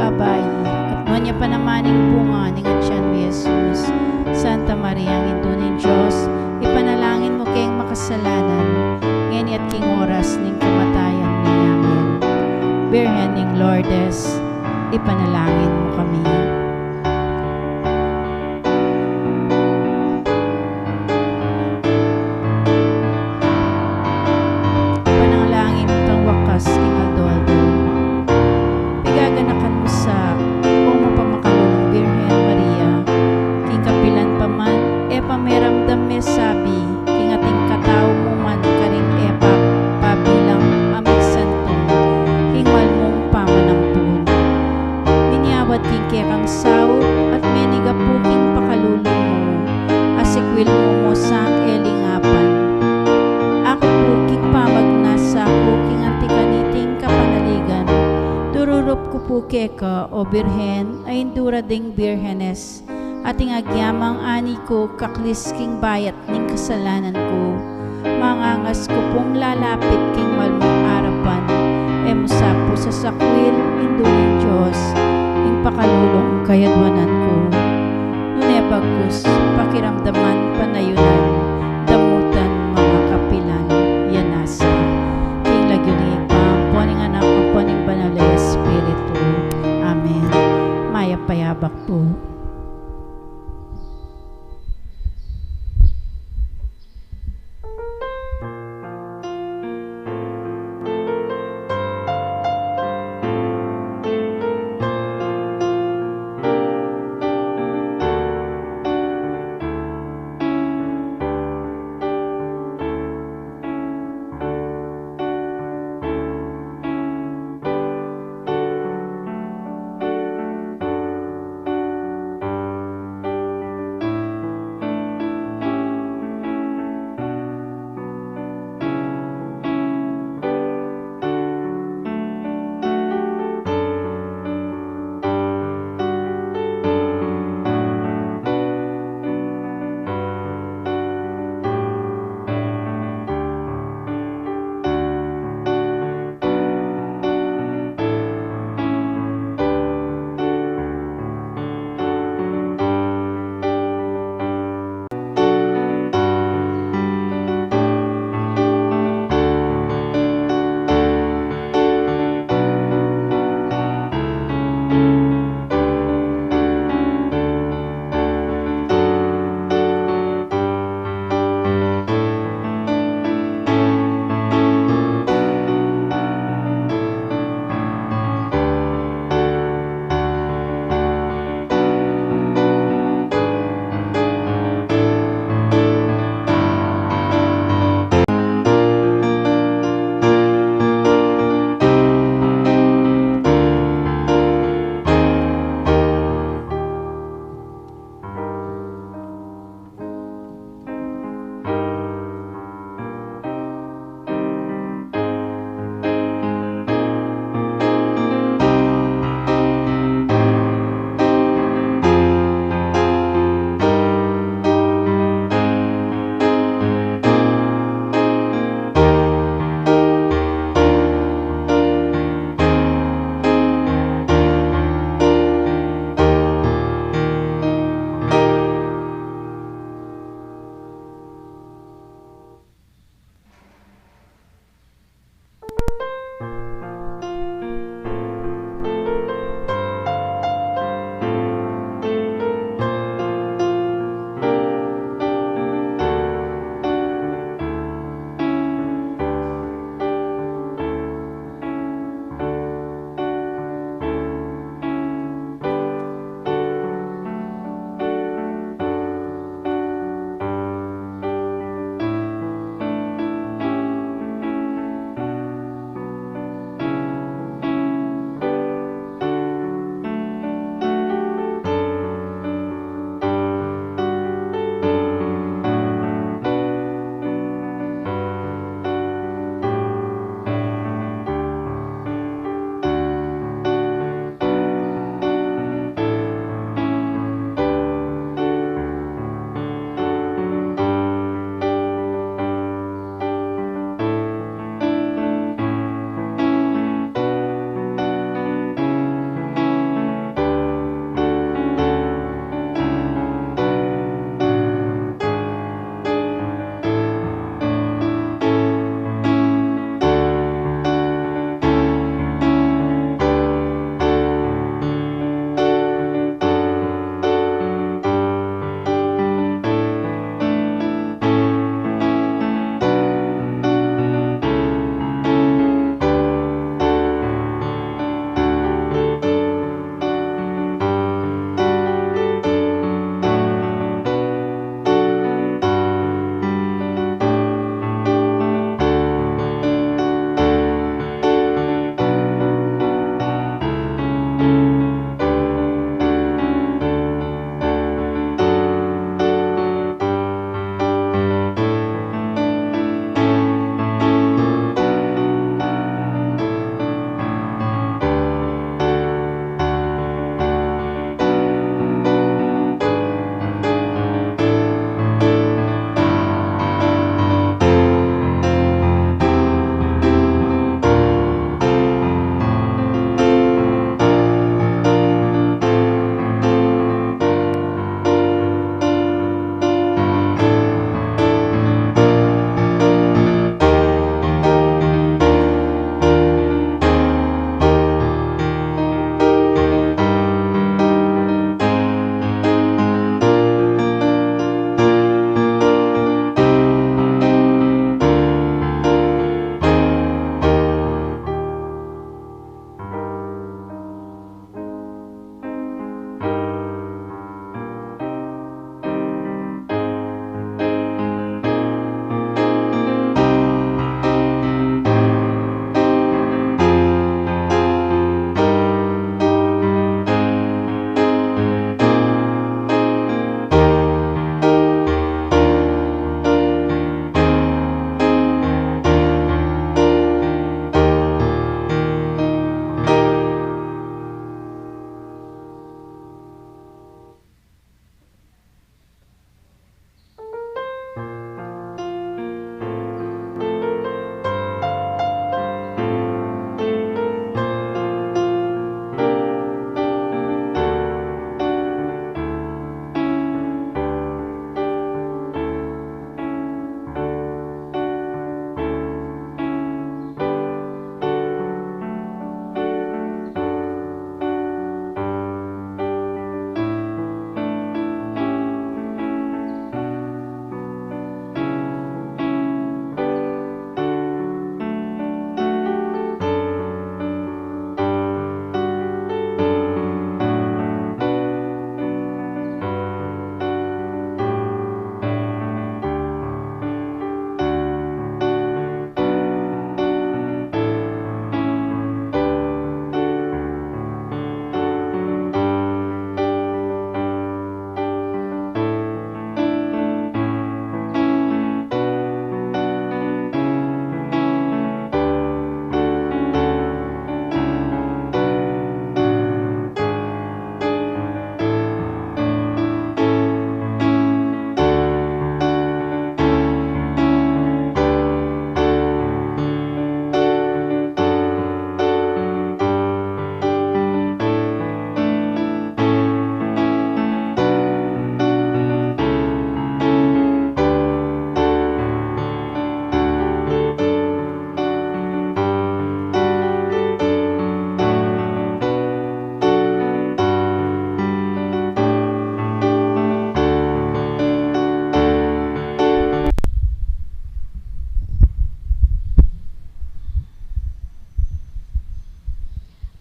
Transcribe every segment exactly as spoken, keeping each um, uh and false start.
babai, at nuan ya pa naman ing bunga ning atian mu, Jesus. Santa Maria, Indu ning Dios, ipanalangin mu keng makasalanan, ngeni at king oras ning kamatayan mi. Amen. Birhen ning Lourdes, ipanalangin mu kami. Panalangin pangwakas king aldo-aldo. Pigaganakan mu sa, O mapamakalulung Birhen Maria, king kapilan pa man e pa meramdam me sabi king ating katau mu man karing e pa pabilang a migsantung king mal mung pamanampun. Minyawad king kekang saup at menigapu king pakalulu mu, asikwil mu mu sang e lingapan. Aku pu king pamagnasa ku king anti kaniting kapanaligan, dururup ku pu keka, O Birhen, a Indu ra ding birhenes, at ing agyamang ani ku kaklis king bayat ning kasalanan ku, mangangas ku pung lalapit king mal mung arapan, e mu sa pu sasakwil, Indu ning Dios, ing pakalulung kayadwanan ku. Nune bagkus, pakiramdaman, panayunan, damutan, manga kapilan, ya nasa. King lagyu ning Ibpa, ampo ning Anak, ampo ning Banal a Espiritu. Amen. Mayap a yabak pu.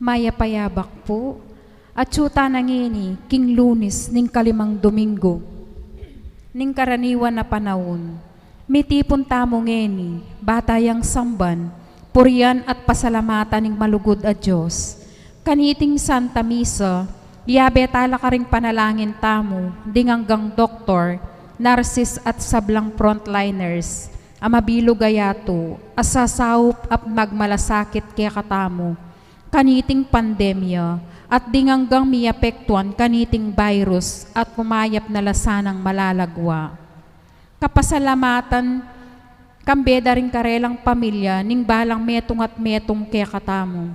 Mayap a yabak pu. Atyu tana ngeni king Lunis ning kalimang Domingo ning karaniwan a panaun. Mitipun tamu ngeni, ba tayang samban, purian at pasalamatan ing malugud a Dios. Kaniting Santa Misa, yabe tala karing panalangin tamu ding anggang doktor, nurses at sablang frontliners a mabilug a yatu a sasaup at magmalasakit kekatamu kaniting pandemya at ding anggang miapektuan kaniting virus at kumayap na la sanang malalagwa. Kapasalamatan kambe da ring karelang pamilya ning balang metung at metung kekatamu.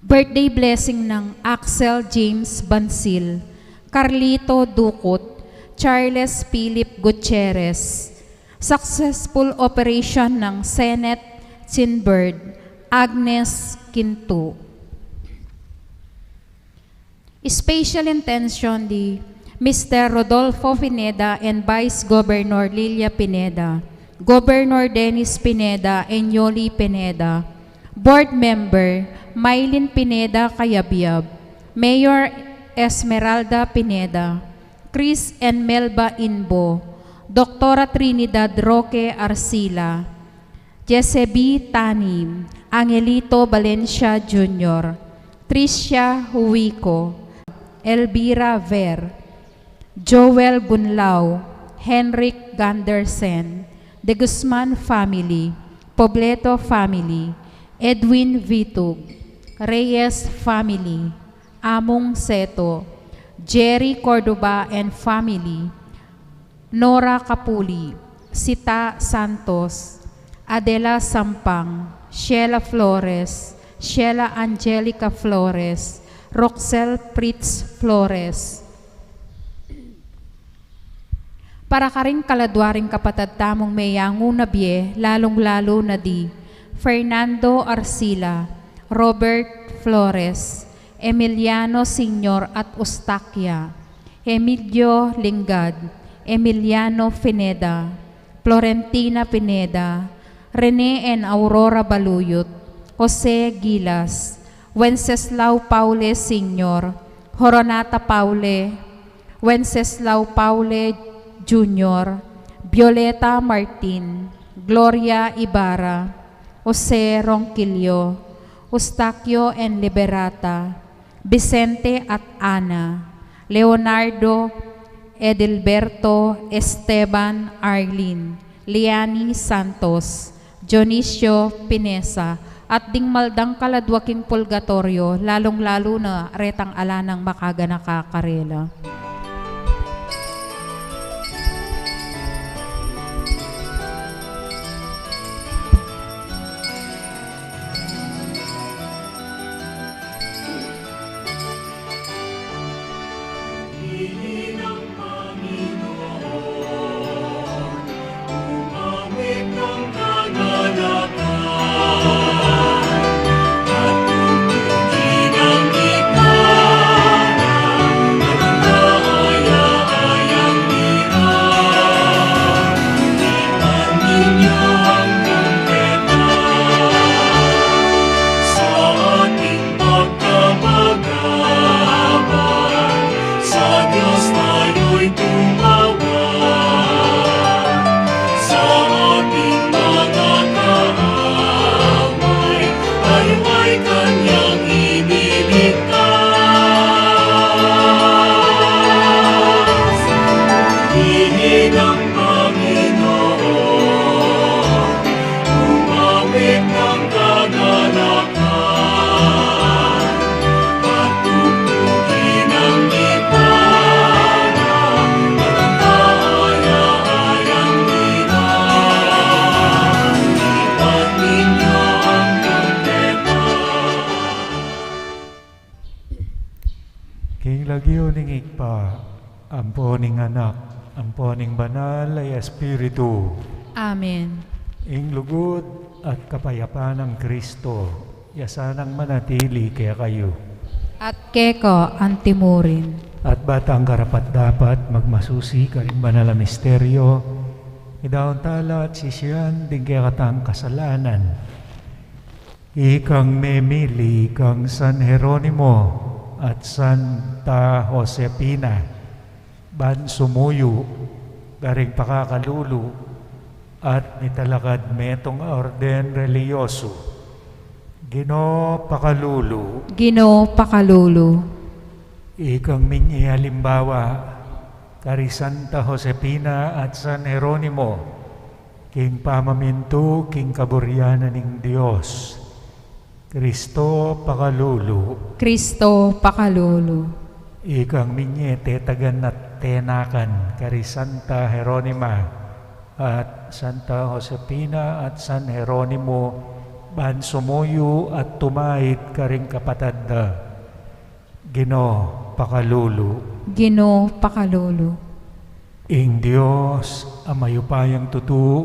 Birthday blessing nang Axel James Bansil, Carlito Ducut, Charles Philip Gutierrez. Successful operation nang Senet Sinbird, Agnes Quinto. Special intention di Mister Rodolfo Pineda and Vice Governor Lilia Pineda, Governor Dennis Pineda and Yoli Pineda, Board Member Mylene Pineda Cayabyab, Mayor Esmeralda Pineda, Chris and Melba Inbo, Doktora Trinidad Roque Arcila, Jesse B. Tanim, Angelito Valencia Junior, Tricia Huico, Elvira Ver, Joel Bunlao, Henrik Gandersen, De Guzman family, Pobleto family, Edwin Vitug, Reyes family, Among Seto, Jerry Cordova and family, Nora Capuli, Sita Santos, Adela Sampang, Sheila Flores, Sheila Angelica Flores, Roxel Fritz Flores. Para karing kaladua ring kapatad tamung meyangu na bie, lalung-lalu na di Fernando Arcila, Robert Flores, Emiliano Senior at Eustaquia, Emilio Lingad, Emiliano Pineda, Florentina Pineda, Rene and Aurora Baluyot, Jose Gilas, Wenceslao Paule Senior, Horonata Paule, Wenceslao Paule Junior, Violeta Martin, Gloria Ibarra, Jose Ronquillo, Eustaquio and Liberata, Vicente at Ana, Leonardo, Edilberto, Esteban, Arlene, Liani Santos, Dionisio Pinesa, at ding maldang kaladua king purgatorio, lalung-lalu na retang ala nang makaganaka karela. Sa ating pagkabagabag, sa Diyos tayo'y tumawag. Sa ating mga kaaway, tayo ay kanyang iniligtas. Ihi ng Panginoon, gumamit ng kagalakan. King lagyu ning Ibpa, ampo ning Anak, ampo ning Banal a Espiritu. Amen. Ing lugud at kapayapan nang Kristo, iya sanang manatili kekayu. At keka antimurin. At ba tang karapat-dapat magmasusi karing banal a misteryo, idaun tala at sisian ding kekatang kasalanan. Ikang memili kang San Jeronimo at Santa Josefina, ban sumuyu karing pakakalulu at mitalakad metung a orden relihiyosu. Ginu, pakalulu. Ginu, pakalulu. Ikang minye alimbawa kari Santa Josefina at San Jeronimo, king pamamintu king kaburian ning Dios. Kristo, pakalulu. Kristo, pakalulu. Ikang minye tetagan at tenakan kari Santa Jeronima at Santa Josefina at San Jeronimo, ban sumuyu at tumaid karing kapatad da. Ginu, pakalulu. Ginu, pakalulu. Ing Dios a mayupayang tutu,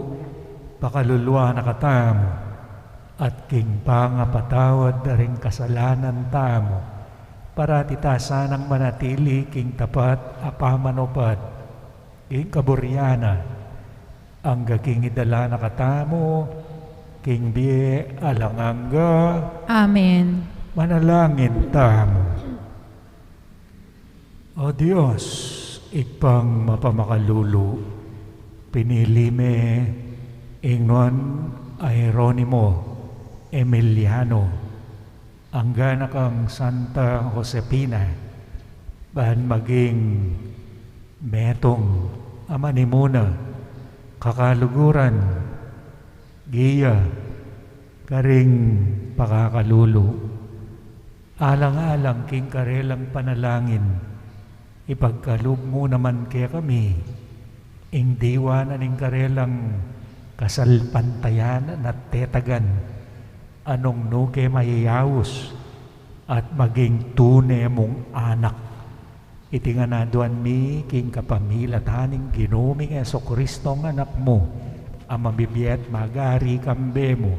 pakaluluan na katamu, at king pangapatawad da ring kasalanan tamu, parati ta sanang manatili king tapat a pamanupad king kaburian na, angga king idala na katamu king bie alang angga. Amen. Manalangin tamu. O Dios, Ibpang mapamakalulu, pinili me ing nuan a Jeronimo, Emiliano, angga na kang Santa Josefina, ban maging metung a manimuna, kakaluguran, giya, karing pakakalulu. Alang-alang king karelang panalangin, ipagkalub mu naman kekami ing diwa na ning karelang kasalpantayanan at tetagan, a nung nu ke mayayaus at maging tune mung anak. Iti ngan aduan mi king kapamilatan ning Ginu ming Jesucristo, a Anak mu, a mabibie at magari kambe mu,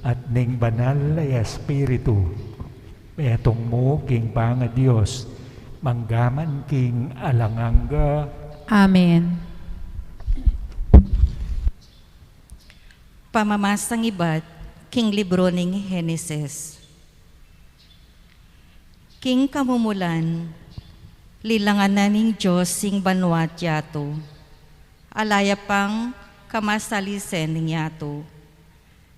at ning Banal a Espiritu, metung mu king pangaDios, mangga man king alang angga. Amen. Pamamasang ibat king libru ning Genesis. King kamumulan, lilangan na ning Dios ing banua at yatu. Ala ya pang kamasalisen ning yatu.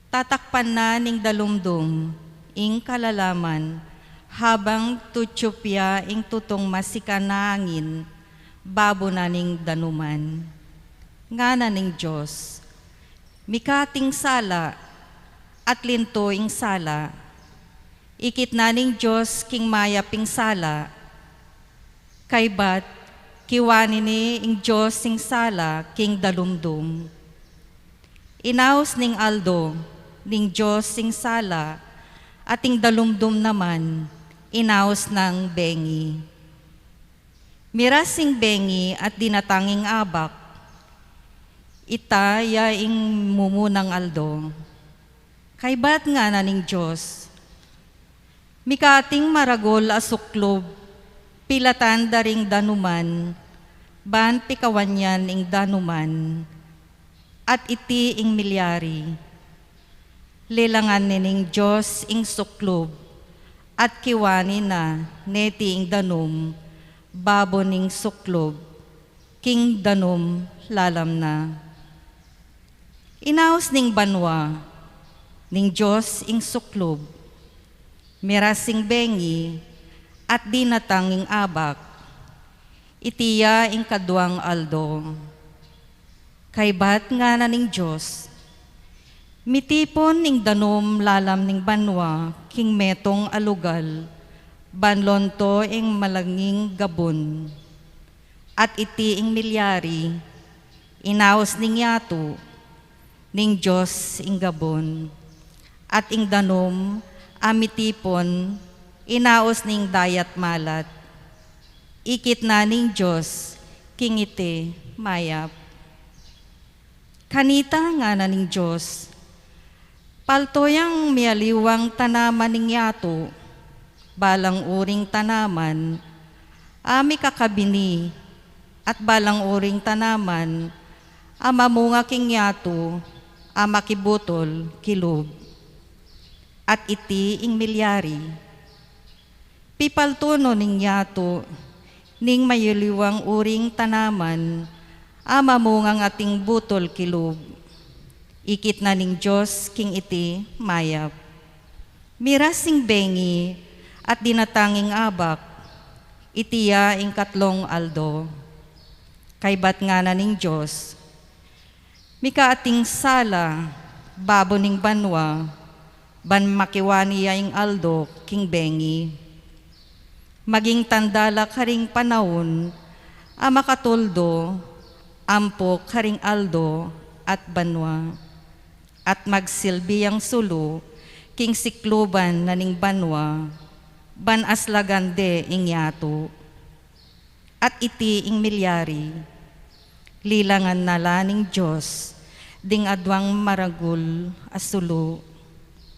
Tatakpan na ning dalumdum ing kalalaman, habang tutyup ya ing tutung masikan a angin, babo na ning danuman. Ngana ning Dios, "Mika ating sala, at linto ing sala." Ikit na ning Dios king mayap ing sala, kaybat kiwani ne ing Dios ing sala king dalumdum. Inaus ning aldo ning Dios ing sala, at ing dalumdum naman inaus nang bengi. Miras ing bengi at dinatang ing abak. Ita ya ing mumunang aldo. Kaybat ngana ning Dios, "Mika ating maragul a suklub, pilatan da ring danuman, ban pikawan yan ing danuman, at iti ing milyari." Lilangan ne ning Dios ing suklub, at kiwani na neti ing danum babo ning suklub, king danum lalam na. Inaus ning banua ning Dios ing suklub, miras ing bengi, at dinatang ing abak. Iti ya ing kaduang aldo. Kaybat ngana ning Dios, "Mitipun ing danum lalam ning banua king metung a lugal, ban lonto ing malanging gabun." At iti ing milyari, inaus ning yatu ning Dios ing gabun, at ing danum a mitipun, inaus ning dayat malat. Ikit na ning Dios king iti mayap. Kanita ngana ning Dios, "Palto yang mialiwang tanaman ning yatu, balang uring tanaman a mikakabini, at balang uring tanaman a mamunga king yatu a makibutul kilub." At iti ing milyari. Pipaltu no ning yatu ning mayaliwang uring tanaman a mamungang ating butul kilub. Ikit na ning Dios king iti mayap. Miras ing bengi at dinatang ing abak, iti ya ing katlung aldo. Kaybat ngana ning Dios, mika ating sala babo ning banua, ban makiwani ya ing aldo king bengi. Maging tanda la karing panaun a makatuldu ampo karing aldo at banua, at magsilbi yang sulu king sikluban na ning banua, ban aslagan de ing yatu. At iti ing milyari, lilangan na la ning Dios ding aduang maragul a sulu.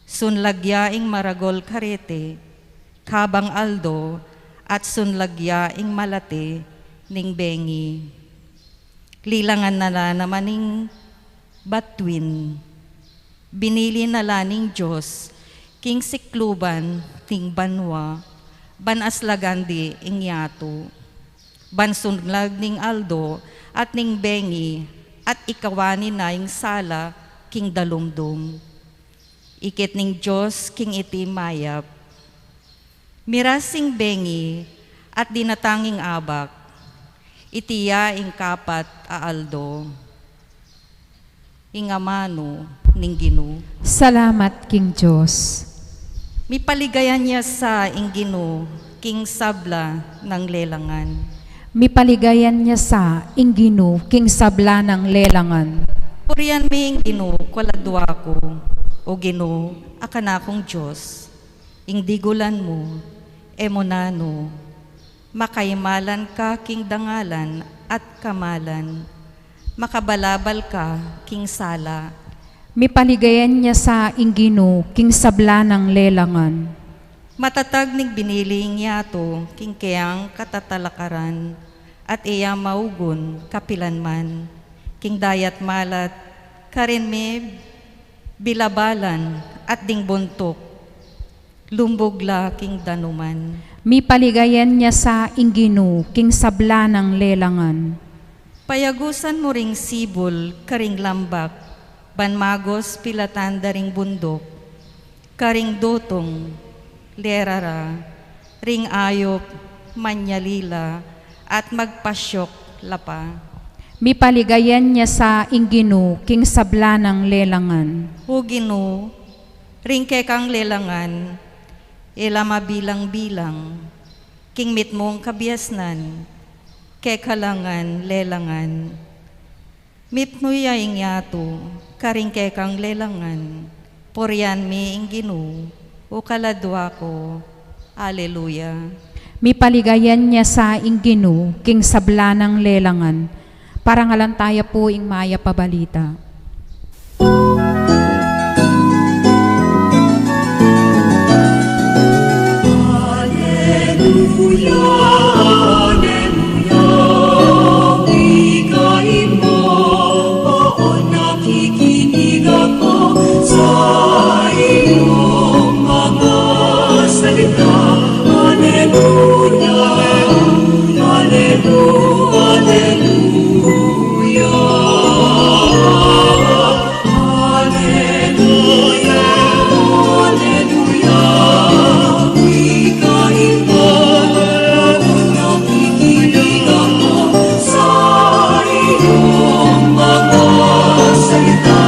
Sunlag ya ing maragul karete kabang aldo, at sunlag ya ing malate ning bengi. Lilangan na la naman ing batuin. Binili na la ning Dios king sikluban ning banua, ban aslagan de ing yatu, ban sunlag ning aldo at ning bengi, at ikawani na ing sala king dalumdum. Ikit ning Dios king iti mayap. Miras ing bengi at dinatang ing abak, iti ya ing kapat a aldo. Ing amanu ning Ginu. Salamat king Dios. Mipaligayan ya sa ing Ginu king sabla nang lelangan. Mipaligayan ya sa ing Ginu king sabla nang lelangan. Purian mi ing Ginu, kaladua ku, o Ginu, a kanakung Dios. Ing digulan mu, e mu nanu, makaimalan ka king dangalan at kamalan, makabalabal ka king sala. Mipaligayan ya sa ing Ginu king sabla nang lelangan. Matatag ning binili ing yatu king keyang katatalakaran, at e ya maugun kapilan man. King dayat malat, karin me bilabalan, at ding buntuk lumbug la king danuman. Mipaligayan ya sa ing Ginu king sabla nang lelangan. Payagusan mu ring sibul karing lambak, ban magus pilatan da ring bunduk, karing dutung, lera ra, ring ayup, manyali la, at magpasyuk la pa. Mipaligayan ya sa ing Ginu king sabla nang lelangan. O Ginu, ring kekang lelangan, e la mabilang-bilang, king mitmung kabiasnan, keka la ngan lelangan. Mipnu ya ing yatu karing kekang lelangan, purian mi ing Ginu, o kaladua ku. Aleluya. Mipaligayan ya sa ing Ginu king sabla nang lelangan. Parangalan taya pu ing mayap a balita. Aleluya, aleluya, ika imo, o, nakikinig ako sa iyong mga salita. Aleluya, aleluya, aleluya. Aleluya, aleluya. Ika imo, nakikinig ako sa iyong mga salita.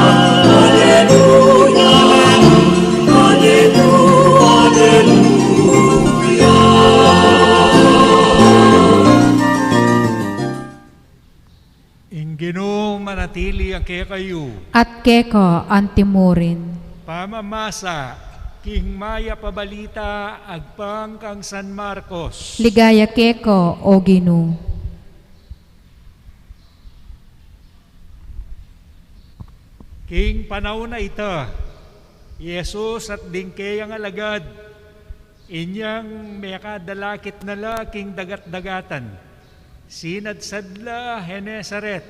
Aleluya, aleluya, aleluya. Ing Ginu manatili ya kekayu. At keka antimurin. Pamamasa king mayap a balita agpang kang San Marcos. Ligaya keka, o Ginu. King panaun a ita, i Jesus at ding keyang alagad, inyang mekadalakit na la king dagat-dagatan, sinadsad la Genesaret,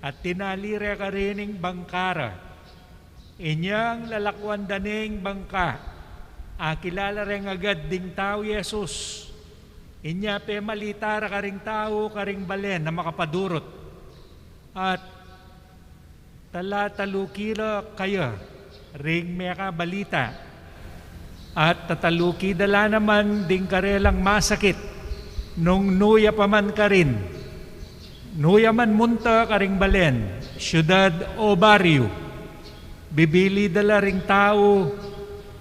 at tinali re karin ing bangka ra. Inyang lalakwan da ning bangka, akilala reng agad ding tau i Jesus. Inya pemalita ra karing tau karing balen a makapadurut. At talataluki la kaya ring mekabalita. At tataluki da la naman ding karelang masakit, nung nuya pa man karin, nuya man munta karing balen, syudad o baryu. Bibili da la ring tau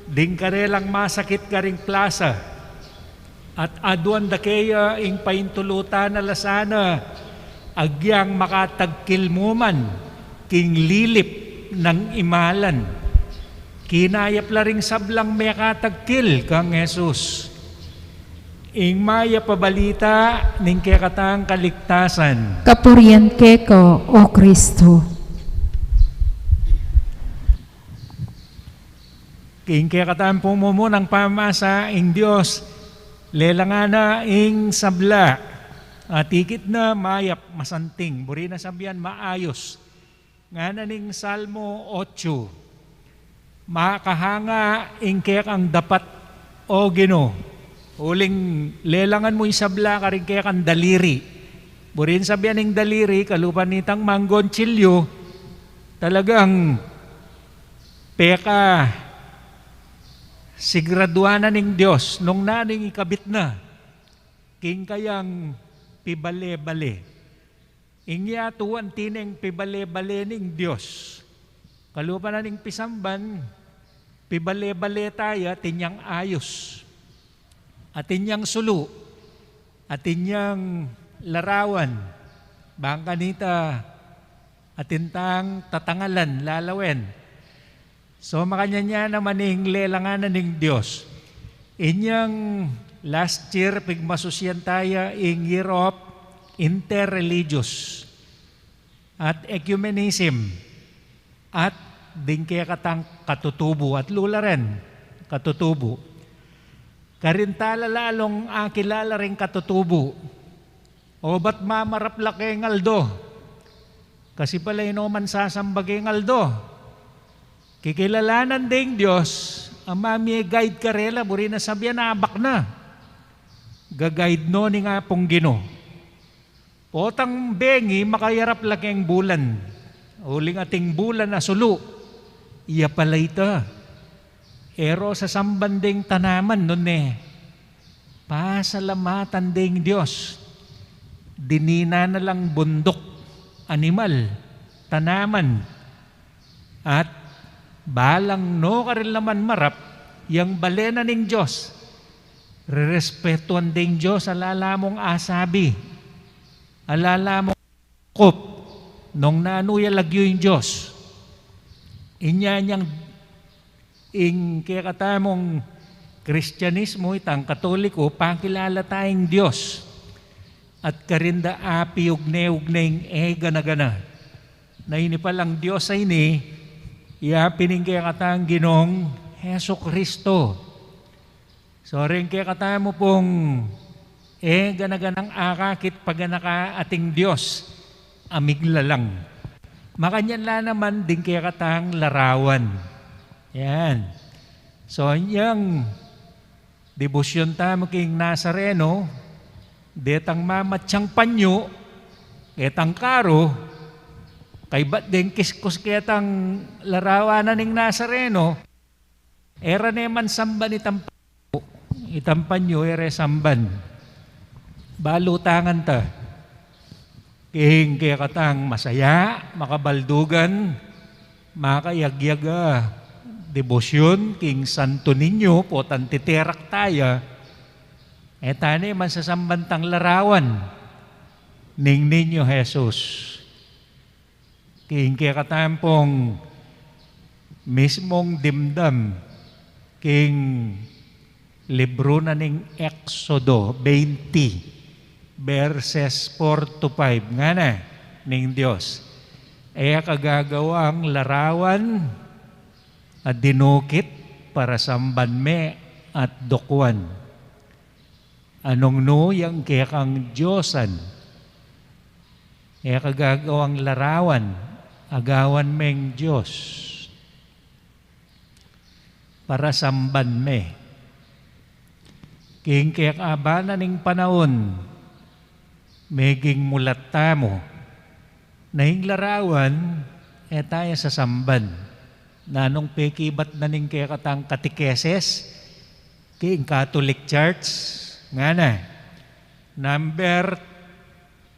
ding karelang masakit karing plasa. At aduan da keya ing paintulutan a la sana, agyang makatagkil mu man king lilip nang imalan. Kinayap la ring sablang mekatagkil kang Jesus. Ing mayap a balita ning kekatang kaligtasan. Kapurian keka, O Kristo. King kekatang pung mumunang pamasa, ing Dios lelangan na ing sabla, at ikit na mayap, masanting, buri na sabian maayos. Ngana ning Salmo otso, makahanga ing kekang dapat, O Ginu, uling lelangan mu ing sabla karing kekang daliri. Buri na sabian ing daliri, kalupa nitang manggoncilyo, talagang pekasiguraduan na ning Dios nung nanu ing ikabit na king kayang pibale-bale. Ing yatu anti neng pibale-bale ning Dios. Kalupa na ning pisamban, pibale-bale taya, atin yang ayos, atin yang sulu, atin yang larawan, bang kanita atin tang tatangalan, lalawen. So, makanyan ya naman ing lelangan na ning Dios. Inyang last year, pigmasusian taya ing Year of Interreligious at Ecumenism at ding kekatang katutubu at lula rin, katutubu. Karin tala lalung akilala ring katutubu. O ba't mamarap la keng aldo? Kasi pala ino man sasamba keng aldo. Kikilalanan ding Dios, a mamie-guide karela, buri na sabian abak na. Ga-guide no ning Apung Ginu. Potang bengi, makayarap la keng bulan. Uling ating bulan a sulu, iya pala ita. E ro sasamban ding tanaman, nune pasalamatan ding Dios. Dininan na lang bunduk, animal, tanaman. At balang no karela man marap, yang bale na ning Dios, rerespetuan ding Dios, ala la mung asabi, ala la mung kup, nung nanu ya lagyu ing Dios. Inya nyang ing kekatamung Kristianismo, itang Katoliko, pakilala tayang Dios. At karin da api ugne-ugne ing e gana-gana. Na ini palang Dios a ini, iya api ning kekatang Ginung Jesu Kristo. So, reng kekatamu pung e gana-ganang akakit paganaka ating Dios a miglalang. Makanyan la naman ding kekatang larawan. Yan. So, yang debosyon tamu king Nazareno, detang mamatsang panyu, ketang karu, kaybat deng kiskus ketang larawan na ning Nazareno, e ra ne man samban itang panyu, itang panyu, e re samban. Balu tangan ta king kekatang masaya, makabaldugan, makayagyag a debosyon king Santo Niño, potang titerak taya, e ta ne man sasamban tang larawan ning Niño Jesus. King kekatampong mismong dimdam king libru na ning Eksodo twenty, verses four to five, ngana ning Dios, e ka gagawang larawan a dinukit para samban me at dukuan. Anung nu yang kekang diosan, e ka gagawang larawan a gawan meng Dios. para samban me. King kekaban na ning panaun, meging mulat tamu. Na ing larawan, e ta ya sasamban. Nanung pekibat na ning kekatang katekesis, king Catholic Church, ngana, number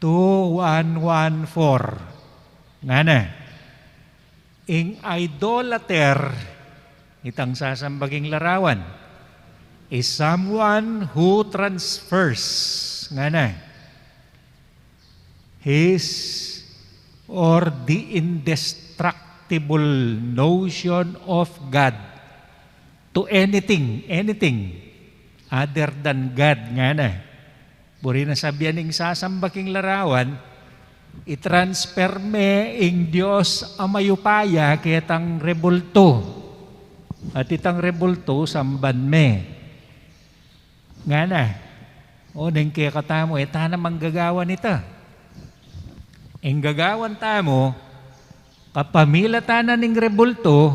two one one four. Ngana, ing idolater, itang sasamba king larawan, is someone who transfers, ngana, his or the indestructible notion of God to anything, anything other than God, ngana. Buri na sabian ing sasamba king larawan, i-transfer me ing Dios a mayupaya ketang rebultu. At itang rebultu, samban me. Ngana, o, ning kekatamu, e ta na manggagawan ita. Ing gagawan tamu, kapamilatan na ning rebultu,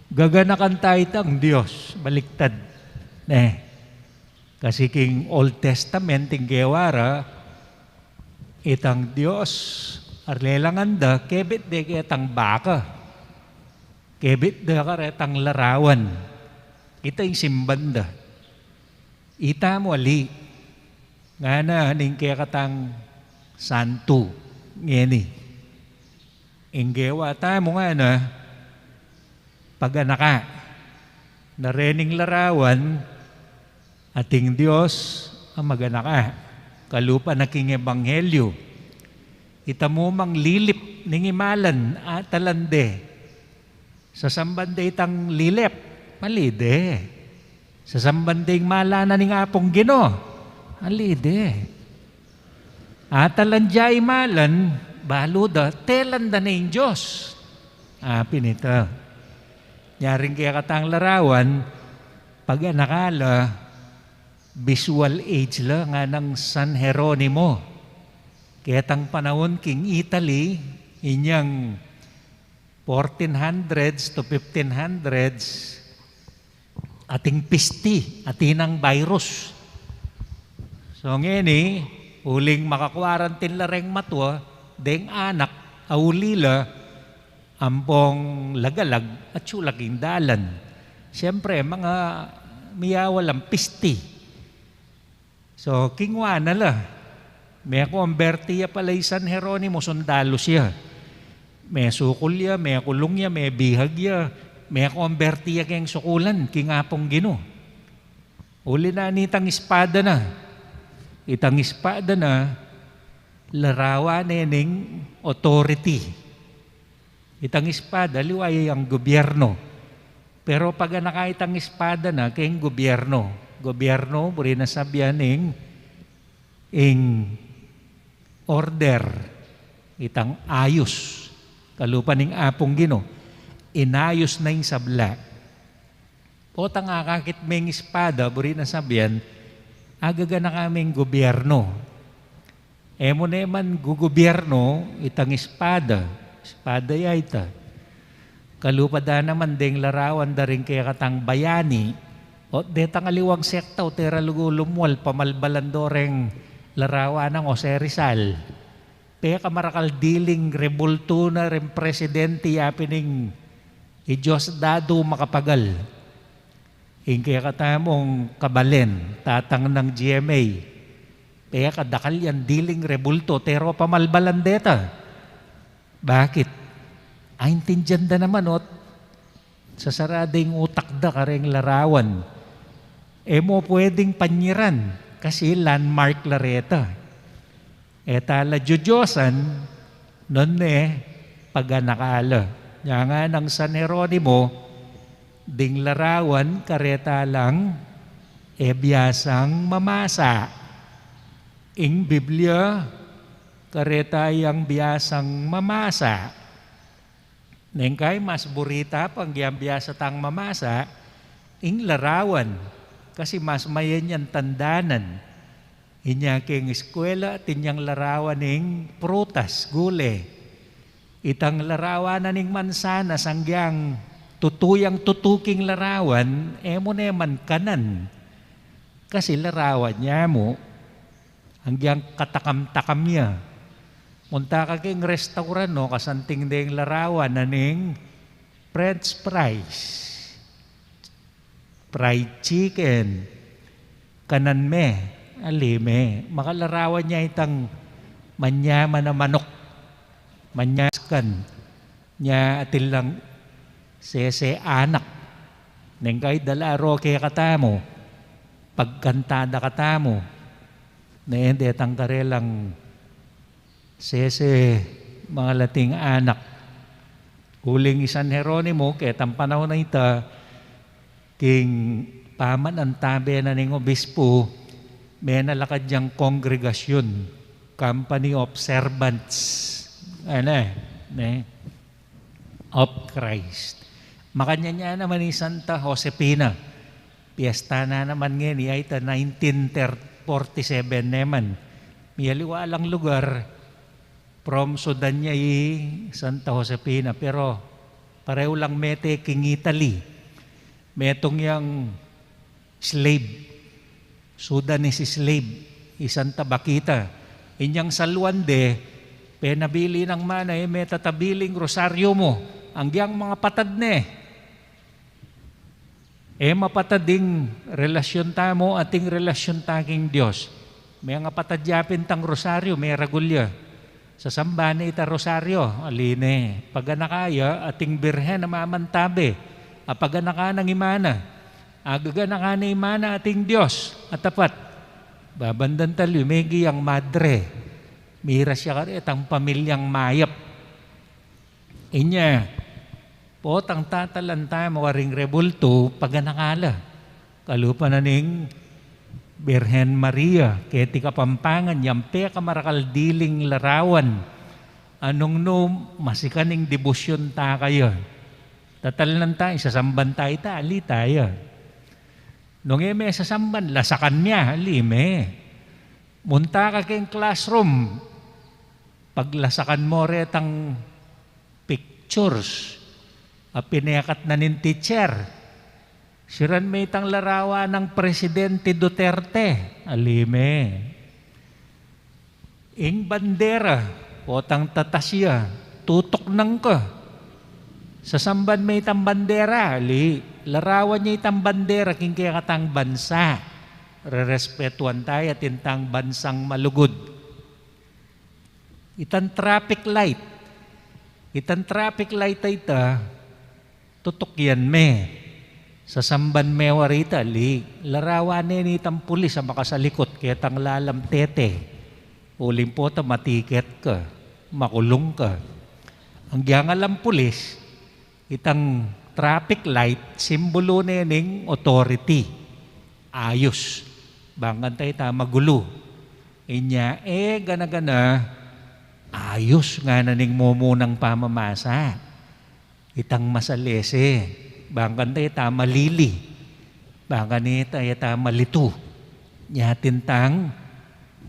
gaganakan ta itang Dios. Baliktad. Ne. Kasi king Old Testament, ing gewa ra, itang Dios, arlelangan da, kebit de ketang baka. Kebit da karetang larawan. Ita ing simban da. Itamu ali. Ngana ning kekatang santu ngeni. Ing gewa tamu ngana, paganaka. Na rening larawan, ating Dios a maganaka. Kalupa na king ebanghelyu. Ita mu mang lilip ning imalan, atalan de. Sasamban de itang lilip, ali de. Sasamban de ing malanan ning Apung Ginu, ali de. Atalan de imalan, balu da, telan da ne ing Dios. Apin ita. Nyaring kekatang larawan, paganaka la, visual age la, nganang San Jeronimo. Ketang panaun king Italy, inyang fourteen hundreds to fifteen hundreds, ating pisti, atinang virus. So ngeni, uling maka-quarantine la reng matua, deng anak, auli la, ampong lagalag, atsu la king dalan. Siyempre, mga miyawalang pisti. So, kingwa na la. Mekomberti ya pala i San Jeronimo, sundalus ya. Mesukul ya, mekulung ya, mebihag ya, mekomberti ya keng sukulan, king Apung Ginu. Uli na nitang espada na. Itang espada na, larawan ne ning authority. Itang espada, aliwa ya ing gobyerno. Pero paganaka itang espada na keng gobyerno. Gobyerno, buri na sabian ing, ing order, itang ayus. Kalupa ning Apung Ginu, inayus na ing sabla. Potang akakit meng espada, buri na sabian, agaganaka meng gobyerno. E mu ne man gugubyerno itang espada, espada ya ita. Kalupa da naman deng larawan da ring kekatang bayani, o detang aliwang sekta, o tera lugu lumual, pamalbalan do reng larawan nang Jose Rizal. Pekamarakal diling rebultu na reng presidente, ya pin ing i Diosdado Macapagal. Ing kekatamung kabalen, tatang nang G M A. Pekadakal yang diling rebultu, tero pamalbalan deta. Bakit? Aintindian da naman, ot sasara da ing utak da kareng larawan. E mu pwedeng panyiran, kasi landmark la reta. E ta la diyosan, nune paganaka la. Nya nganang San Jeronimo, ding larawan kareta lang e biasang mamasa. Ing Biblia kareta yang biasang mamasa. Neng kai mas buri ta pang yang biasa tang mamasa, ing larawan, kasi mas mayan yang tandanan. Inya keng eskwela, atin yang larawan ning prutas, gule. Itang larawan na ning mansanas, anggang tutu yang tutu king larawan, e mu ne man kanan. Kasi larawan ya mu, anggiyang katakam-takam ya. Munta ka king restaurant, no, kasanting deng larawan na ning French fries, fried chicken, kanan me, ali me, makalarawan ya itang manyaman a manok, manyaman a chicken, nya atin lang sese anak. Neng kay dala ro kekatamu, pagkantada katamu, ne, detang karelang sese, mangalating anak. Uling i San Jeronimo, ketang panaun a ita, king pamanantabe na ning obispo, menalakad yang kongregasyun, company of servants, ane, ne, of Christ. Makanyan ya naman i Santa Josefina. Piesta na naman ngeni, ay ta nineteen forty-seven naman. Miyaliwa lang lugar, from Sudan ya i Santa Josefina, pero pareho lang mete king Italy. Metung yang slave, Sudanese slave, i Santa Bakita. Inyang salwan de, penabili nang mana, e me tatabiling rosaryo mu, anggiyang mangapatad ne. E mapatad ing relasyun tamu at ing relasyun ta king Dios. Mengapatad ya pin tang rosaryo, meragul ya. Sasamba ne ita rosaryo, ali ne, paganaka ya ating Birhen a mamantabe, a paganaka nang imana, agaganakan ne imana ating Dios a tapat. Babandan talu, megi yang madre, miras ya karetang pamilyang mayap. Inya, potang tatalan tamu karing rebultu, paganaka la. Kalupa na ning Birhen Maria, keti Kapampangan, yang pekamarakal diling larawan. Anung nu, masikan ing debosyun ta kaya. Tatalnan ta, isasamban ta ita, ali ta ya. Nung e me sasamban, lasakan me, ali me. Munta ka king classroom, paglasakan mo retang pictures a pinekat na ning teacher. Siran me itang larawan nang Presidente Duterte, ali me. Ing bandera, potang tatas ya, tutuknang ka. Sasamban me itang bandera, ali, larawan ne itang bandera king kekatang bansa. Rerespetuan ta ya atin tang bansang malugud. Itang traffic light. Itang traffic light a ita, tutukyan me. Sasamban me wa rita, ali, larawan ne nitang pulis a makasalikut ketang lalam tete. Uling pota matiket ka, makulung ka. Anggiyang alang pulis, itang traffic light, simbulu ne ning authority. Ayus. Bang kanita ita magulu. Inya, e gana-gana, ayus ngana ning mumunang pamamasa. Itang masalese. Bang kanita ita malili. Bang kanita ita malitu. Nya atin tang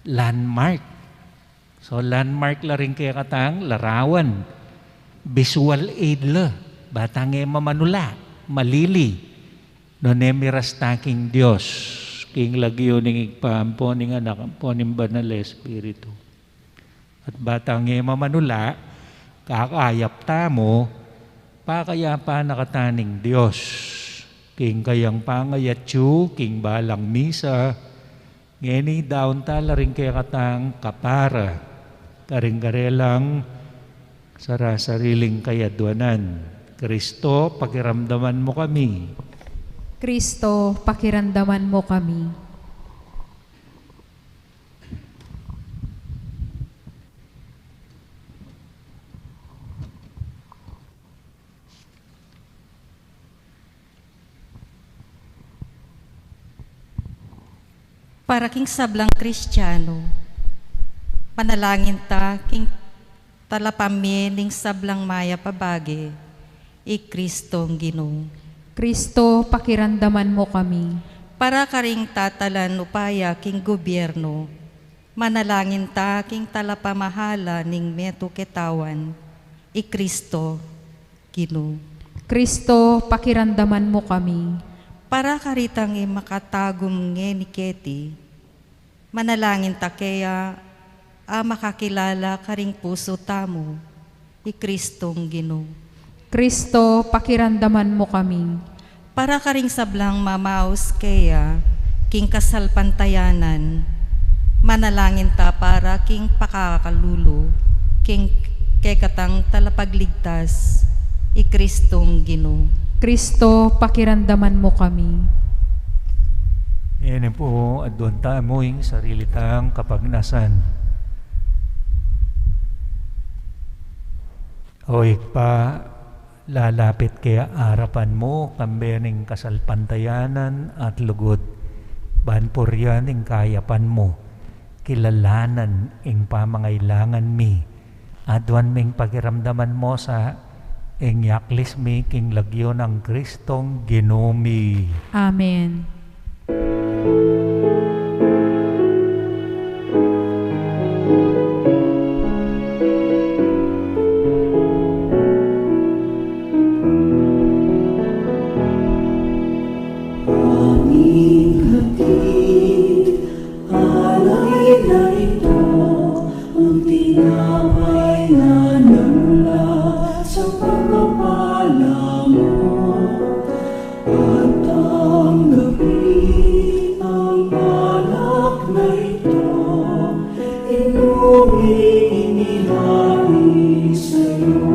landmark. So, landmark la ring kekatang larawan. Visual aid la. Ba tang e mamanula, malili, nune miras ta king Dios, king lagyu ning Ibpa, ampo ning Anak, ampo ning Banal a Espiritu. At ba tang e mamanula, kakayap tamu, pakayapan na kata ning Dios. King kayang pangayatsu, king balang misa, ngeni daun ta la ring kekatang kapara, karing karelang sarasariling kayadwanan. Kristo, pakiramdaman mu kami. Kristo, pakiramdaman mu kami. Para king sablang Kristiano, manalangin ta king talapame ning sablang mayap a bage, i Kristong Ginu. Kristo, pakiramdaman mu kami. Para karing tatalan upaya king gobyerno, manalangin ta king talapamahala ning metung ketawan, i Kristo, Ginu. Kristo, pakiramdaman mu kami. Para karitang makatagum ngeni keti, manalangin ta kaya a makakilala karing pusu tamu i Kristong Ginu. Kristo, pakiramdaman mu kami. Para karing sablang mamaus kaya king kasalpantayanan, manalangin ta para king pakakalulu king kekatang talapagligtas, i Kristong Ginu. Kristo, pakiramdaman mu kami. Ngeni pu, aduan tamu ing sarili tang kapagnasan. O Ibpa, lalapit ke arapan mu, kambe ning kasalpantayanan at lugud, ban purian ing kayapan mu, kilalanan ing pamangailangan mi, aduan ming pakiramdaman mu sa ing yaklis mi king lagyu nang Kristong Ginu mi. Amen. Aming hatid, alay na ito, ang tinapay na nagmula sa pagpapala mo. At tanggapin ang alak na ito, inuming inihain sa'yo.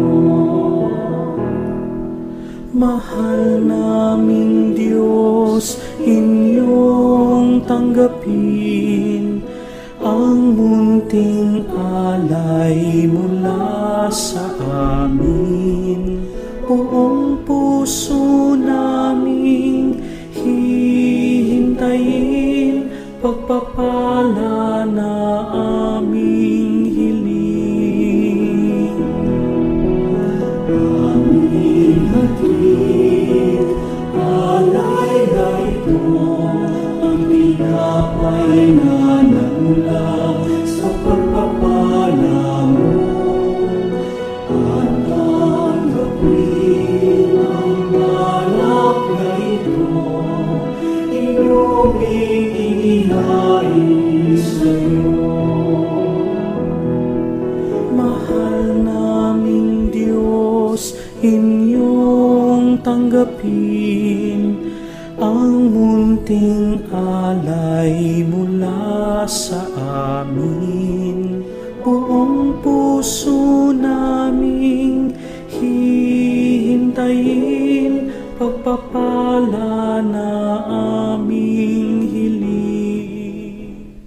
Mahal naming Diyos, inyong tanggapin ang munting alay mula sa amin. Buong puso naming hihintayin, pagpapala na aming hiling. Aming hatid, alay na ito, ang tinapay na nagmula sa pagpapala mo. At tanggapin ang alak na ito, inuming inihain sa'yo. Mahal naming Diyos, inyong tanggapin ang munting alay mula sa amin. Buong puso naming hihintayin, pagpapala na aming hiling.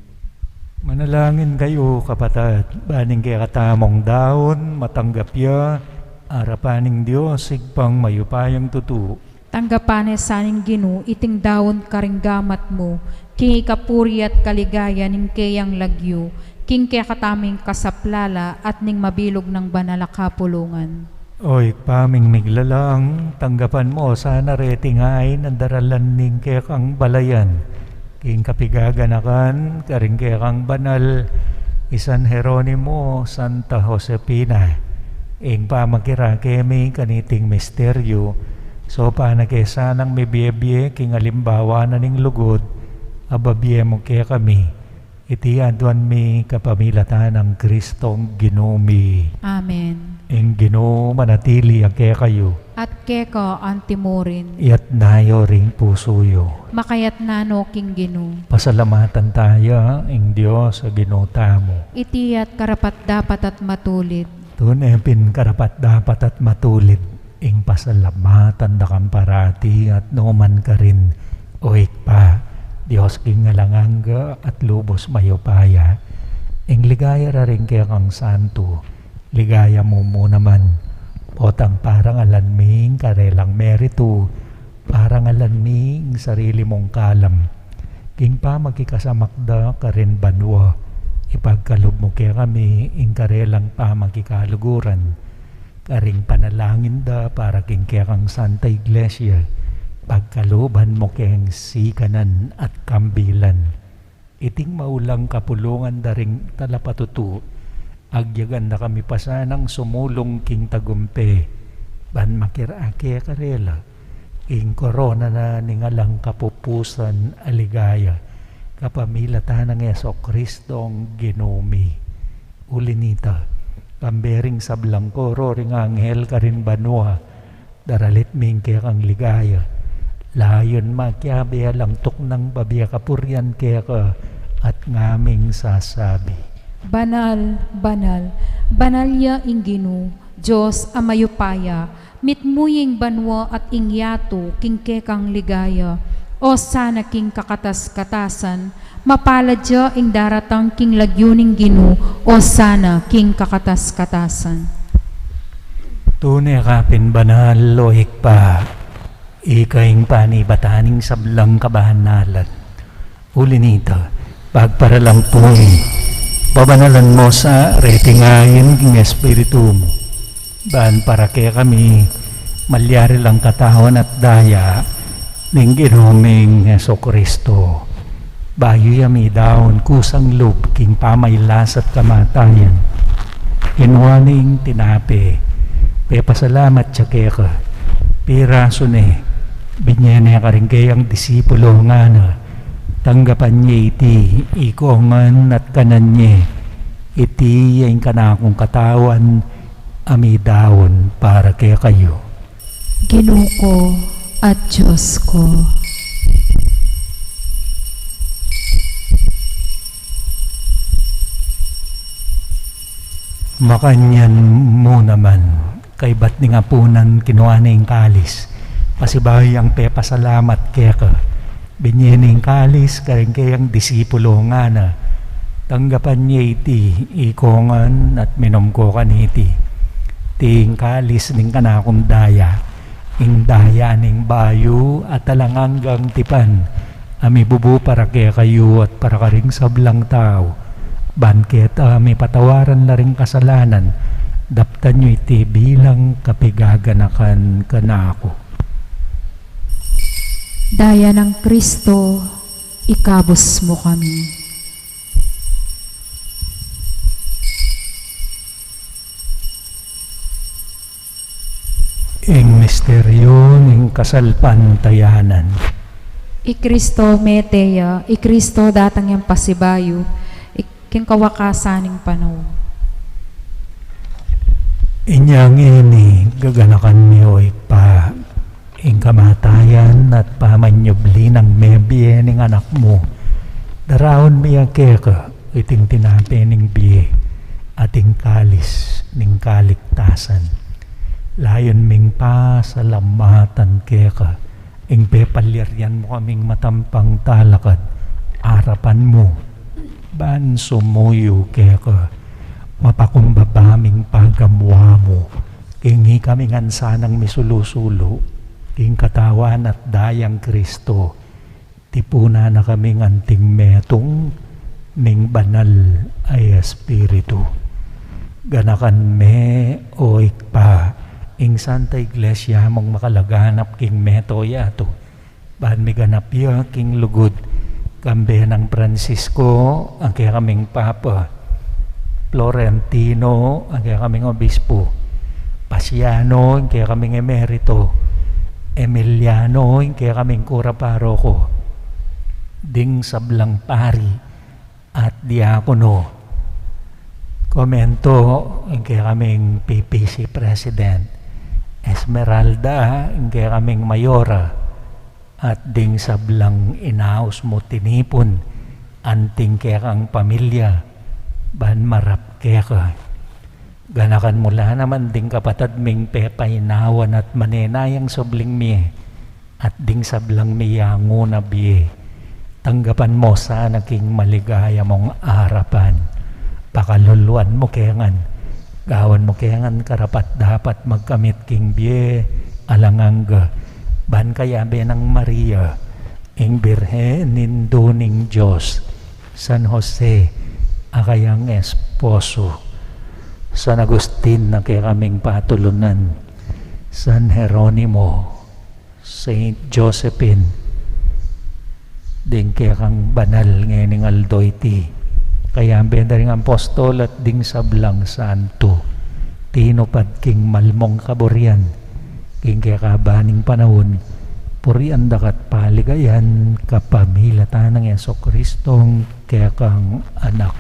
Manalangin kayu, kapatad, ban ing kekatamung daun matanggap ya arapan ning Dios, Ibpang mayupayang tutu. Tanggapan na sa ning Ginu iting daun karing gamat mu, king ikapuri at kaligayan ning keyang lagyu, king kekatamung kasaplalan at ning mabilug nang banal a kapulungan. O Ibpa ming miglalang, tanggapan mu sana reting ain a daralan ning kekang balayan, king kapigaganakan karing kekang banal i San Jeronimo, Santa Josefina, ing pamakirake mi kaniting misteryu, saupan na ke sanang mibie-bie king alimbawa na ning lugud a babie mu kekami. Iti aduan mi kapamilatan nang Kristong Ginu mi. Amen. Ing Ginu manatili ya kekayu. At keka antimurin. Iyatas yu ring pusu yu. Makayatas no king Ginu. Pasalamatan taya ing Dios a Ginu tamu. Iti at karapat-dapat at matulid. Tune pin karapat-dapat at matulid ing pasalamatan da kang parati at nukarin man, O Ibpa, Dios king alang angga at lubus mayupaya. Ing ligaya da ring kekang santu, ligaya mu mu naman. Potang parangalan mi ing karelang meritu, parangalan mi ing sarili mung kalam. King pamakikasamak da karin banua, ipagkalub mu kekami ing karelang pamakikaluguran. Karing panalangin da para king kekang Santa Iglesia, pagkaluban mu keng sikanan at kambilan. Iting maulang kapulungan da ring talapatutu, agyagan da kami pa sanang sumulung king tagumpe. ban makirake karela ing korona na ning alang kapupusan a ligaya, kapamilatan nang Jesucristong Ginu mi. Uli nita, kambe ring sablang koro ring anghel karin banua, daralit mi ing kekang ligaya. Layun makiabe alang tuknang babie kapurian keka at ngaming sasabi: Banal, banal, banal ya ing Ginu, Dios a mayupaya, mitmu ya ing banua at ing yatu king kekang ligaya. Osana king kakatas-katasan, mapalad ya ing daratang king lagyu ning Ginu, osana king kakatas-katasan. Tune ka pin banal, o Ibpa, ika ing panibatan ning sablang kabanalan. Uli nita, pagparalan mu, pabanalan mu sa reting ain king Espiritu mu, ban para kekami malyari lang katawan at daya ning Ginu ming Jesucristo. Bayu ya midaun kusang lub king pamailas at kamatayan, kinua ne ing tinape, pepasalamat ya keka, pirasu ne, binie ne karing keyang disipulo, ngana: Tanggapan ye iti ikongan at kanan ye, iti ya ing kanakung katawan a midaun para kekayu. Ginu ku at Dios ku. Makanyan mu naman, kaybat ning apunan, kinua ne ing kalis, pasibayu yang pepasalamat keka, binie ne ing kalis karing keyang disipulo, ngana: Tanggapan ye iti ikongan at minum ko kaniti, iti ing kalis ning kanakung daya, ing daya ning bayu at alang anggang tipan, a mibubu para kekayu at para karing sablang tau, ban keta mipatawaran la ring kasalanan. Daptan yu iti bilang kapigaganakan kanaku. Daya nang Kristo, ikabus mu kami. Ing misteryu ning kasalpantayanan. I Kristo mete ya, i Kristo datang yang pasibayu, i king kawakasan ning panaun. Inya ngeni gaganakan mi, o Ibpa, ing kamatayan at pamanyubli nang mebie ning Anak mu. Daraun mi ya keka iting tinape ning bie at ing kalis ning kaligtasan. Layun ming pasalamatan keka ing pepalyarian mu kaming matampang talakad arapan mu, ban sumuyu keka, mapakumbaba ming pagamu-amu king ikami ngan sanang misulu-sulu king katawan at dayang Kristo. Tipunan na kaming anting metung ning Banal a Espiritu. Ganakan me, o Ibpa, ing Santa Iglesia mung makalaganap king mabilug a yatu, ban miganap ya king lugud, kambe nang Francisco, a kekaming Papa, Florentino, a kekaming Obispo, Pasiano, a kekaming Emerito, Emiliano, a kekaming Kura Paroko, ding sablang pari at diakono, Comento, a kekaming P P C President, Esmeralda, a kekaming Mayora, at ding sablang inaus mu tinipun anting kekang pamilya, ban marap keka. Ganakan mu la naman ding kapatad ming pepainawan at manenayang subling mie, at ding sablang miyangu na bie. Tanggapan mu sana king maligaya mung arapan. Pakaluluan mu ke ngan, gawan mu ke ngan karapat-dapat magkamit king bie alang angga, ban kayabe nang Maria, ing Birhen Indu ning Dios, San Jose, a kayang esposo, San Agustin, a kekaming patulunan, San Jeronimo, Saint Josephine, ding kekang banal ngening aldo iti, kayabe da ring apostol at ding sablang santo, tinupad king malmung kaburian, king kekaban ning panaun, purian daka at paligayan kapamilatan nang Jesucristong kekang Anak.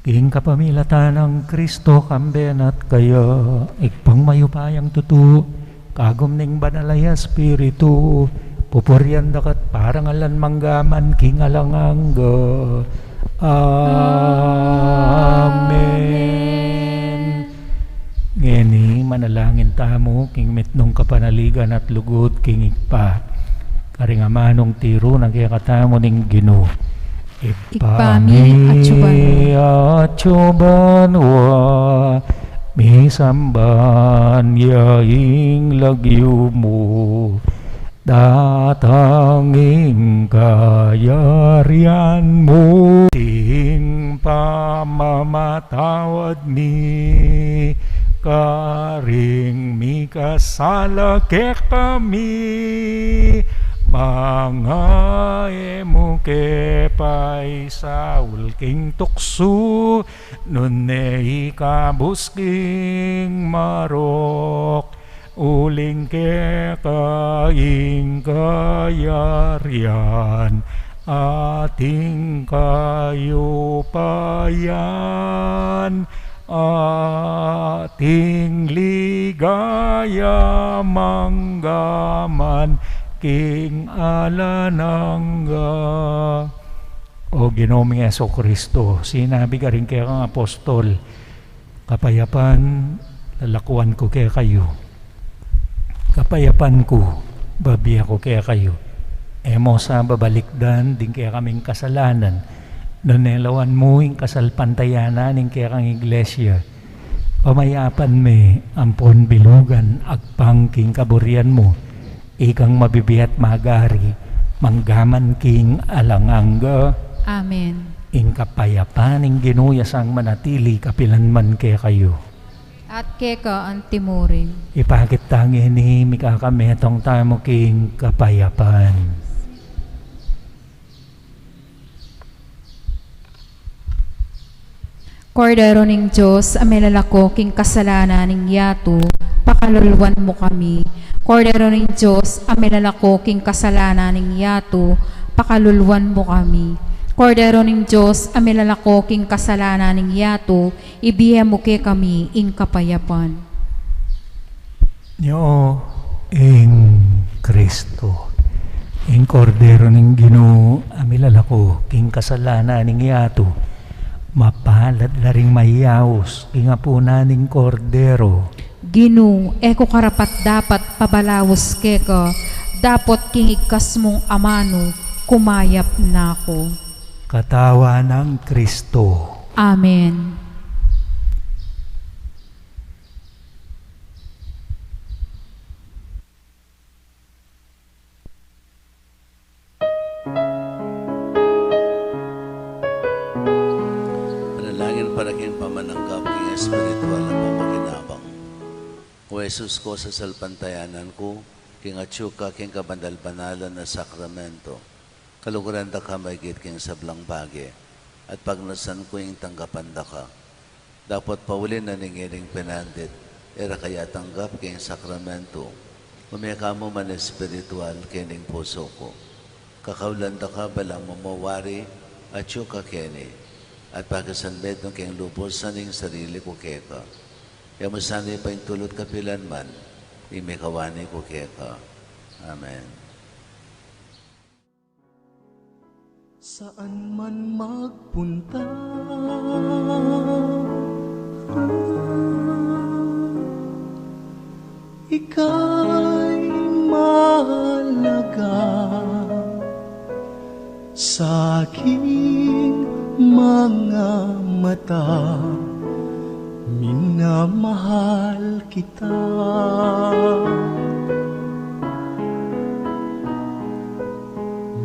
King kapamilatan nang Kristo, kambe na at kaya, Ibpang mayupayang tutu, kagum ning Banal a Espiritu, pupurian daka at parangalan mangga man king alang angga. Amen. Ngeni, manalangin tamu king mitmung kapanaligan at lugud king Ibpa, karing amanung tiru na kekatamu ning Ginu. Ibpa mi, atyu banua, atyu banua, misamban ya ing lagyu mu, datang ing kayarian mu, ing pamamatawad mi karing mikasala kekami, manga e mu ke paisaul king tuksu, nune ikabus king marok, uling keka ing kayarian, at ing kayupayan, at ing ligaya mangga man king alang angga. O Ginu ming Jesucristo, sinabi karing kekang apostol, Kapayapan lalakuan ku kekayu, kapayapan ku bibie ku kekayu. E mu sa babalikdan ding kekaming kasalanan, nune lawan mu ing kasalpantayanan ning kekang Iglesia. Pamayapan me ampon bilugan agpang king kaburian mu, ikang mabibie at magari mangga man king alang angga. Amen. Ing kapayapan ning Ginu ya sang manatili kapilan man kekayu. At keka antimurin. Ipakit ta ngeni mikakametung tamu king kapayapan. Kordero ning Dios, a milalako king kasalanan ning yatu, pakaluluan mu kami. Kordero ning Dios, a milalako king kasalanan ning yatu, pakaluluan mu kami. Kordero ning Dios, a milalako king kasalanan ning yatu, ibie mu kekami ing kapayapan. Nyo ing Kristo, ing Kordero ning Ginu, a milalako king kasalanan ning yatu. Mapalad la ring mayaus king apunan ning Kordero. Ginu, e ku karapat-dapat pabalaus keka, dapot king igkas mung amanu, kumayap na ku. Katawan nang Kristo. Amen. Panalangin para king pamananggap king espiritual a pamakinabang. O Jesus ku, sasalpantayanan ku king atyu ka king kabanal-banalan a sakramento. Kaluguran da ka maigit king sablang bage, at pagnasan ku ing tanggapan da ka. Dapot pauli na ning ining penandit, e ra ka ya tanggap king sakramento, ume ka mu man espiritual kening pusu ku. Kakaulan da ka balamu mo wari atyu ka keni, at pakisanmetung keng lubus ing sarili ku keka. E mu sana paintulut kapilan man ing mikawani ku keka. Amen. Saan man magpunta, ika'y mahalaga sa aking mga mata, minamahal kita.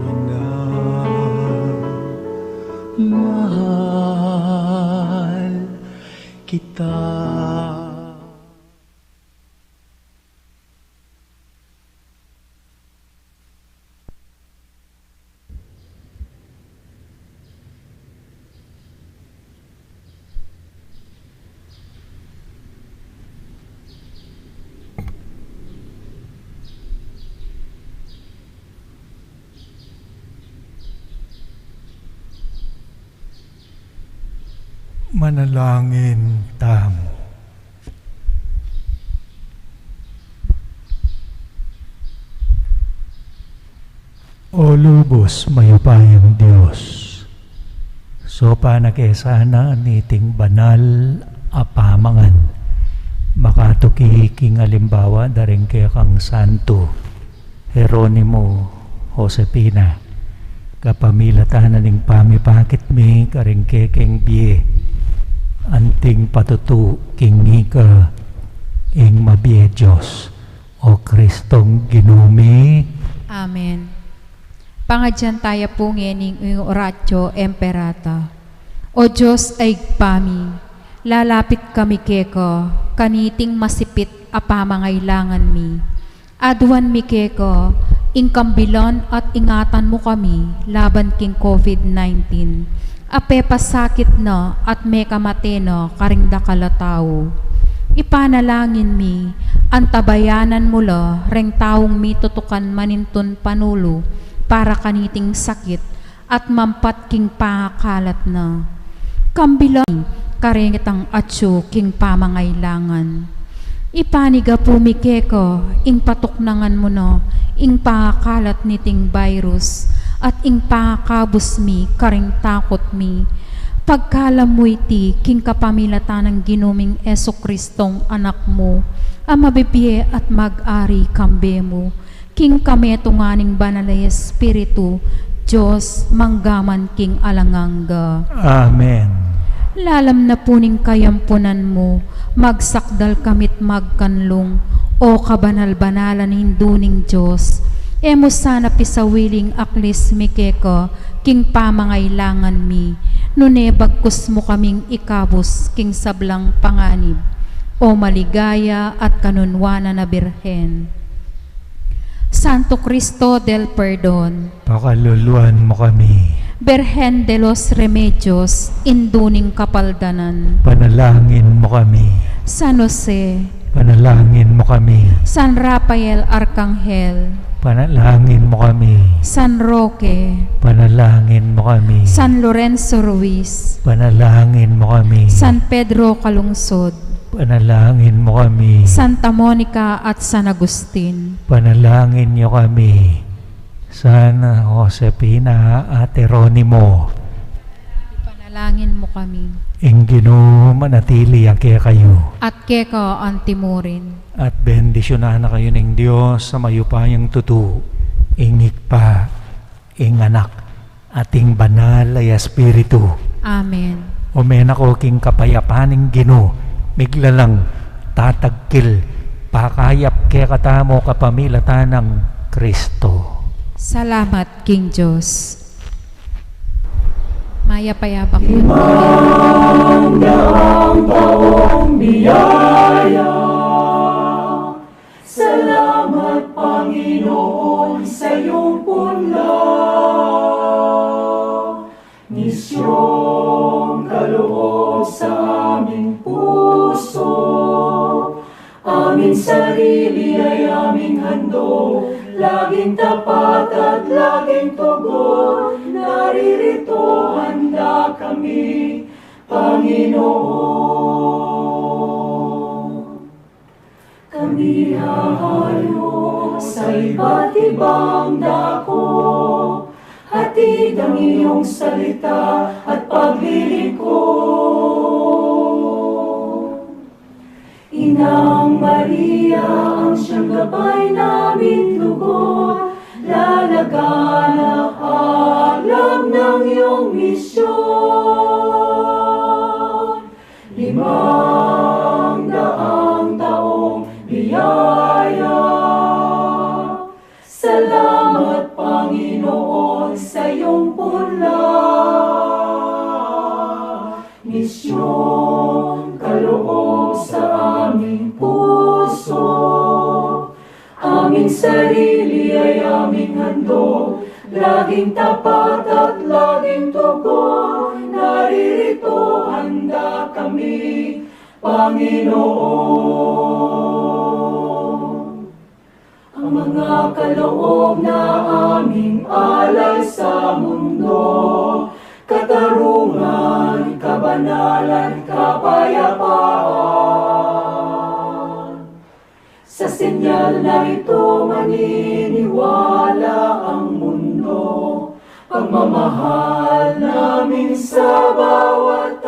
Minamahal kita. Manalangin tamu. O lubus mayupayang Dios, sopan na ke sana niting banal a pamangan, makatuki king alimbawa da ring kekang Santo Jeronimo, Josefina, kapamilatan na ning pamipakit mi karing kekeng bie, anting patutu king ika ing mabie Dios, o Kristong Ginu mi. Amen. Pangadyan taya pu ngeni ing Oratio Imperata. O Dios a Ibpa mi, lalapit kami keka kaniting masipit a pamangailangan mi. Aduan mi keka ing kambilan at ingatan mu kami laban king COVID nineteen a pepasakit na at mekamate na karing dakal a tau. Ipanalangin mi, antabayanan mu la reng taung mitutukan manintun panulu para kaniting sakit at mampat king pangakalat na. Kambilan kareng itang atyu king pamangailangan. Ipanigapu mi keka ing patuknangan mu na ing pangakalat niting virus at ing pangakabus mi karing takut mi. Pagkalam mu iti king kapamilatan nang Ginu ming Jesucristong Anak mu, a mabibie at mag-ari kambe mu king kametungan ning Banal a Espiritu, Dios, mangga man king alang angga. Amen. Lalam na pu ning kayampunan mu, magsakdal kami't magkanlung, o kabanal-banalan Indu ning Dios. E mu sana pisawiling aklis mi keka king pamangailangan mi, nune bagkus mu kaming ikabus king sablang panganib, o maligaya at kanunwanan a Birhen. Santo Cristo del Perdon, pakaluluan mu kami. Birhen de los Remedios, Indu ning Kapaldanan, panalangin mu kami. San Jose, panalangin mu kami. San Rafael Arkanghel, panalangin mu kami. San Roque, panalangin mu kami. San Lorenzo Ruiz, panalangin mu kami. San Pedro Calungsod, panalangin mu kami. Santa Monica at San Agustin, panalangin niyo kami. San Josefina at Jeronimo, ipanalangin mu kami. Ing Ginu manatili ya kekayu. At keka antimurin. At bendisyunan na kayu ning Dios a mayupayang tutu, ing Ibpa, ing Anak, at ing Banal a Espiritu. Amen. O menako king kapayapan ning Ginu, miglalang tatagkil, pakayap kekatamu kapamilatan nang Kristo. Salamat king Dios. Mayap a yabak. Limang daang taong biyaya. Salamat, Panginoon, sa iyong punla. Misyong kaloob sa aming puso, aming sarili ay aming handog, laging tapat at laging tugon, naririto handa kami, Panginoon. Kami hahayo sa iba't ibang dako, hatid ang iyong salita at paglilingkod. Inang Maria, ang siyang gabay namit lugod, lalaganap alam ng iyong misyon. Limang daang taong biyaya. Salamat, Panginoon, sa iyong punla. Misyong kaloob sa aming puso. Aming sarili ay aming handog, laging tapat at laging tugon, naririto handa kami, Panginoon. Ang mga kaloob na aming alay sa mundo, katarungan, kabanalan, Walang kapayapaan. Sa senyal na ito maniniwala ang mundo. Pagmamahal namin sa bawat